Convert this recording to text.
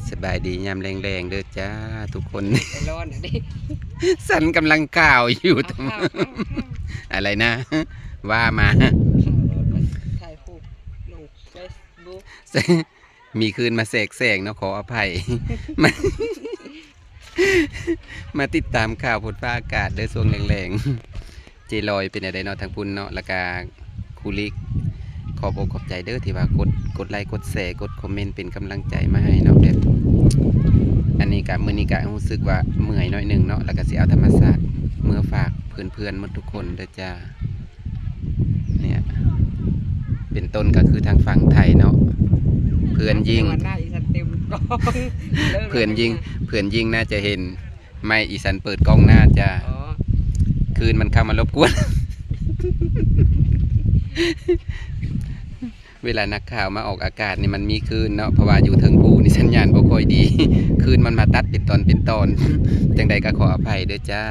ສະບາຍດີຍາມແລງໆເດີຈ້າທຸກຄົນ. ໄອ້ຮ້ອນເດ້ ສັນກຳລັງຂ່າວຢູ່. ອາ ຂ່າວ ຂ່າວ ອາໄລນະ? ວ່າມາ. ຂ່າວ ໄປຖ່າຍຮູບລົງເຟສບຸກ. ມີຄື້ນມາແຊກແຊງເນາະ ຂໍອະໄພ. ມາ ມາຕິດຕາມຂ່າວຝົນຟ້າອາກາດເດີ ຊ່ວງແລງໆ. ເຈລອຍເປັນແນວໃດເນາະທາງພຸ້ນເນາະ ແລ້ວກະຄູລິກ ຂອບອົກຂອບໃຈເດີທີ່ວ່າກົດ ກົດໄລກົດແຊ ກົດຄອມເມັນເປັນກຳລັງໃຈມາໃຫ້ເນາະ. ແບບ ອັນນີ້ກະ ມື້ນີ້ກະຮູ້ສຶກວ່າເມື່ອຍໜ້ອຍໜຶ່ງເນາະ ແລ້ວກະຊິເອົາທຳມະຊາດເມືອຝາກເພື່ອນໆໝົດທຸກຄົນເດີຈ້າ. ເນຍ ເປັນຕົ້ນກະຄືທາງຝັ່ງໄທເນາະ ເພື່ອນຍິງ ເພື່ອນຍິງ ເພື່ອນຍິງໜ້າຈະເຫັນ ໄມ້ອີສັນເປີດກ້ອງໜ້າຈະ ອໍ ຄື້ນມັນເຂົ້າມາລົບກວນ. ເວລານັກຂ່າວມາອອກອາກາດນີ້ມັນມີຄື້ນເນາະ ເພາະວ່າຢູ່ເທິງພູນີ້ສັນຍານບໍ່ຄ່ອຍດີ ຄື້ນມັນມາຕັດເປັນຕອນເປັນຕອນ. ຈັ່ງໃດກໍຂໍອະໄພເດີຈ້າ.